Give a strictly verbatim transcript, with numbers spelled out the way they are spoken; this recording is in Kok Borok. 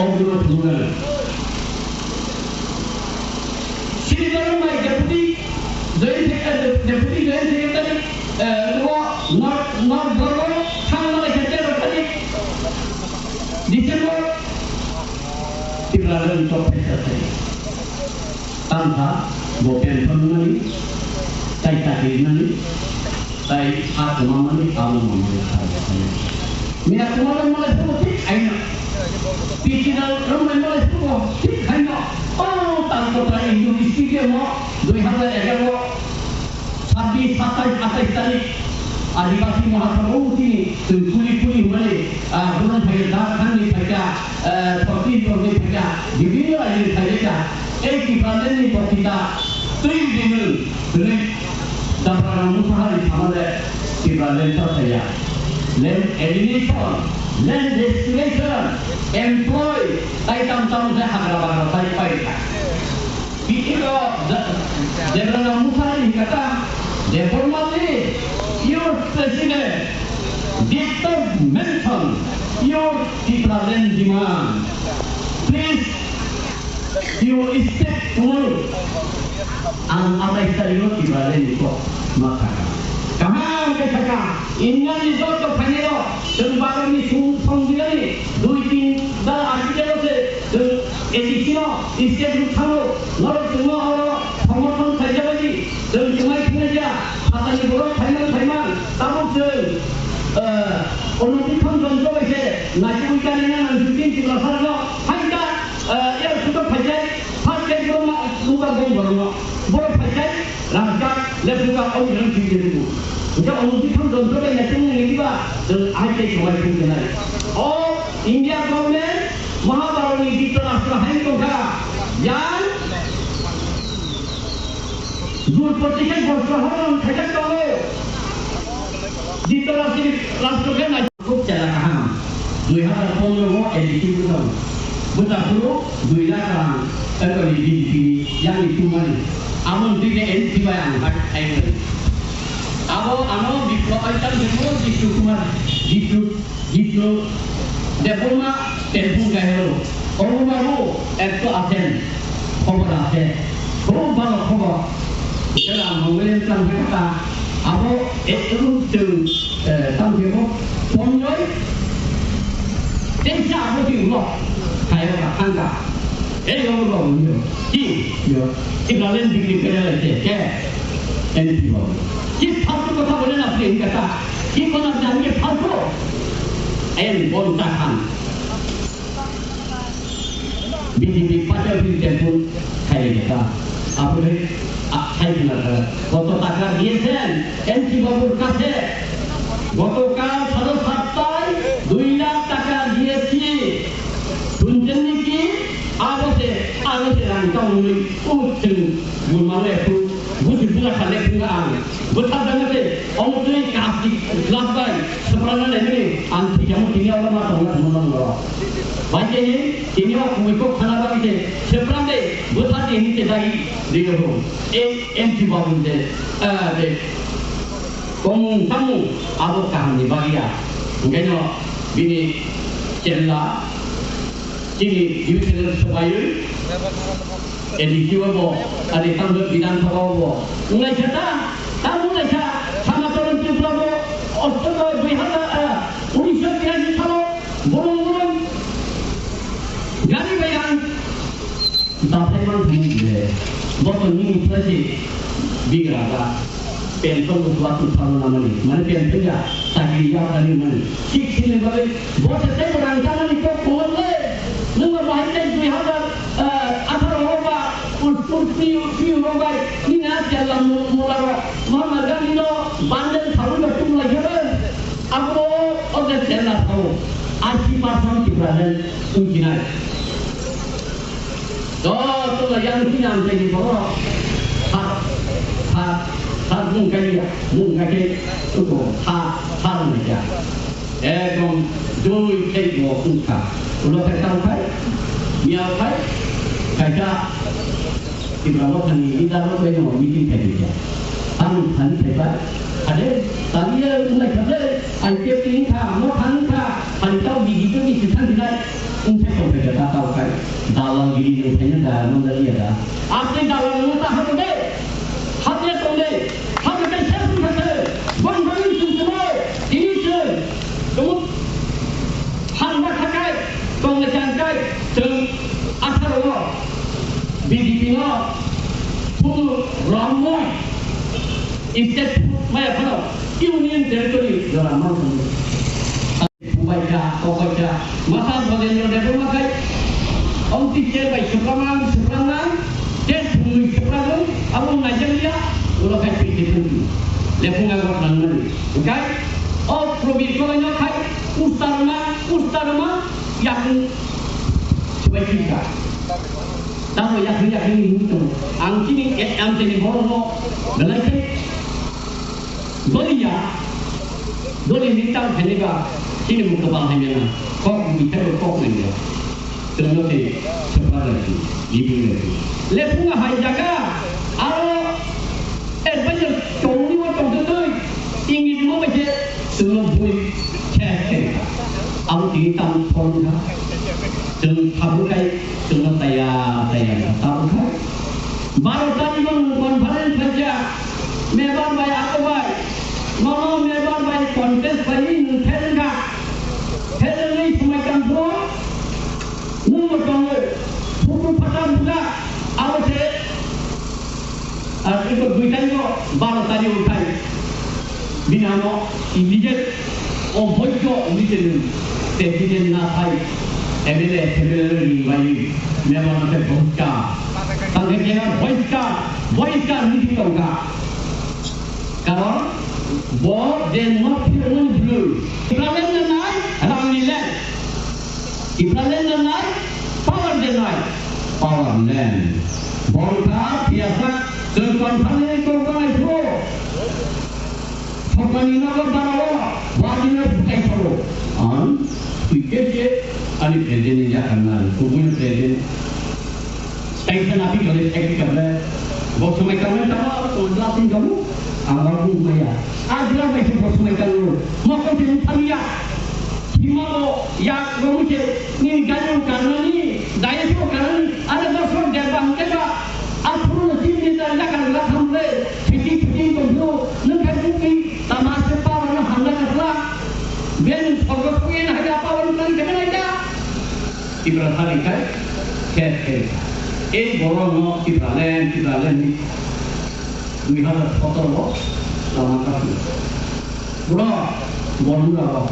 Obdino thumnai. Sri Dharma Deputy Joint Sec-, eh, Deputy Joint Secretary, eh, no, North, North Borno, Thangmala Secretary, December, Tipraland top fighter. Tamsa, bo pension mani, tai chakri mani, tai ha kwma mani, abo mani. Mina kwma mani, mani, thik haino. P T dal rwmani, mani, thik haino. O, tal kota Indoor Stadium o, dui hazar egaroh, sabbish, satais, atais tarik, Adibasi Mahasabha o tini, twi puli puli hwnmani, ah, bono phaikha, Jharkhand ni phaikha, eh, Chhattisgarh ni phaikha, bibhinno rajyo ni phaikha, ei Tipraland ni boktita twi rinwi hwnwi Debbarma Motahari samale Tipraland chapsaya. Land alienation, land restoration, employ, tai tam tam se hagra bagra tai paikha. Bithi rok, Debbarma Motahari hingkha ta, Debbarma ni, your president did not mention your Tipraland demand. Please, you step tomorrow. Ang atai tarik o Tipraland ni kok ma thaka. Kaham khe thaka, India ni joto phainai rok, chwng Bharat ni song-, songbidhan ni dui tin da article o se chwng A D C no state rok thangwi norok chwngno oro somorthon khaijak bai di. Chwng chwngmai thangnaija phatani borok phaimang phaimang tabuk chwng, eh, onoti thon jon jobai se naisingwi kanina nang juktin Tiprasa rokno phaita, eh, airport o phaijak first gate borok ma luka gom borokno borok phaijak. Rangchak, lebuka, o yang sing jebu. Jika omu di thang don tobe ya teng ni ba, de ai te kawai teng ni. O India government, Mahabharani Dhritarashtra hai tongkha. Yang, dur poti ke bosra horon thajak tongo. Dhritarashtra, rashtra ke na Khub chela kaham. Dui hazar pondro o A D C bwsao. Bwsa phuru dui lakh rang, eh, sorry, B J P ni yani tumani. Abo twi khe N C bai ang bai khai bai. Abo ano Biplo, ai, tam se mo Biplo Kumar, Biplo, Biplo Debbarma telephone khai horo. Obo babu ekto asen. Khobor ase. Khub bhalo khobor. Jela Mongolian tang khe ta abo ekdom chwng, eh, tang khe bo ponjoi teisa abo ki ulo. Khayo ka thangka. Ei yo lo yo. Ki yo. Ki galen dikri kaya le ke. Ke. En ki bo. Ki faltu kotha bole na apni in kata. Ki kona apni ke faltu. En bon ta khan. B J P party office temple khai রেখেছে। আপনি আ, খাই কিনা খায়? কত টাকা দিয়েছেন এমপি বাবুর কাছে? গতকাল সাড়ে সাতটায় দুই লাখ টাকা দিয়েছি। শুনছেন নাকি? আগতে, আগতে রাংটা উনি উঠছেন। Gumano ekku, gusi buga sale buga ang. Bwthar jagate, omo twi kasik glass bai, swpranna naimani, ang thikamo tini abo ma tongna thangma nang ro. Bai khe, tini o kumui kok khana bagwi se, swpran de, bwthar de hinwi se dagi, de yo ho. E, M T Babu de, ah, de, komung samung, abo kaham ni bagwi ya. Hingkhe no, bini chella, chini divisional swbaywi, A D C o bo, ani tamjak Bidhan Sabha o bo. Wnglaisa ta, ta wnglaisa, Sanatana Tripura bo, October dui hazar, ah, unisho tirashi salo, bolong bolong, gari bai ang, dathai man thani je, bo to nini phlai se bigra da, pension bo suwa tu thalo na mani, mane pension ya, chakri ya thani mani, thik sini bagwi, bo se tei rang thani kok kuwon le, nung bo bahai tei dui hazar, Ah, atharo rok ba, pur, pur, piu, piu rok bai, nini a chella mu-, mula rok, Mahatma Gandhi no bandel thawi ba tum lai khe, abo o je chella thawo, ashi percent Tipraland tungkinai. Joto lai yang sini ang tei ni borok, ha, ha, ha, mung kai ya, mung kai ke, tuko, ha, ha, mung kai ya. Ekdom dui thai bo wngkha. Ulo khe tamo khai, miyao khai, kaisa Tipra Mothani leader rok bai no meeting khai kha. Tamo thani khai ba, hade, tani ya wngkha de, I P F T wngkha, Motha wngkha, hani tao bigi to bisi thang khinai. Wngkhe tongphai kha ta tao khai, dalal giri nung thaino da, nung da iya da. Asli dalal nung ta habo de, hable tong de, hable kai sa phung kha se, bang bang sung sung o, tini sung, tumuk phan ma kha kai, tong le chang kai, sung atharo o, B J P no, phung rong moi, state maya phano, union territory jora mang sung. Bubaikha, kokoikha, masa Bojendro Debbarma khai, omtwi chair bai swklamnang, swklamnang, chair thumwi swklamnang, abo naijakya, ulo khai twi twi twi. Lephunga gotnang mani. Okai, o Probir Kolaino khai, ustarma, ustarma, yakung swbai twi kha. Tamo yakung yakung hinwi tongo. Ang chini, ang chini borokno belai khe Doliya, doli ni tang thani ba, chini mukha ba hai na, kok ni thai kok nai ya. Tengno te, sepa da ji, ibu ne ji. Lephunga hai jaga, aro, eh, banyak tong ni wa tong tui, ingin mo ba je, tengno bui, cek cek. Abo tini tang thong ka, teng thabu kai, tengno taya, taya, thabu kai. Baro tari bang conference hai ya, member bai ako bai. Nono member bai contest bai nwng pherwngkha. Pherwngwi swmai tangphuru nwngbo tongo. Photo phatha bujak abo se, ah, eko dui taino baro tari wngkhai. Bini amo immediate o boidho wngwi tongwi tei bini nathai M L A, M L A ringbai member se boidha. Tangkhe khe boidha, boidha wngwi tongkha. Karon bo je no phirmani bwrwi. Tipraland no nai, rangni land. Tipraland no nai, power de nai, power land. Bongkha phiyasa chwng tongthani tongthani phuru. Thokmani nogo barao, wadino bukai thoro. Ang twi khe khe ani present ni yakarna, kubuni present. Kaisa napi kale, kaisa kale. Bo somai kamo, tamo, tamo, glass ni kamo. Ang wal bu maya. A glass bai se bo somai kamo. Mokol se thamiya. Hima bo ya romu se ni gayo karnani, daya se karnani. Ada basor deba hangke ba. Aphuru no tin din da yakan la thamle. Fiti fiti ko bro. Nang kai bu ki tamase pa na hamla kasla. Ben thogok ku en haja pa wal nang kena ita. Tipra thani khai kher kher. Ei borok no Tipraland, Tipraland ni dui hazar sotoro o lama kaphil. Bro, borok no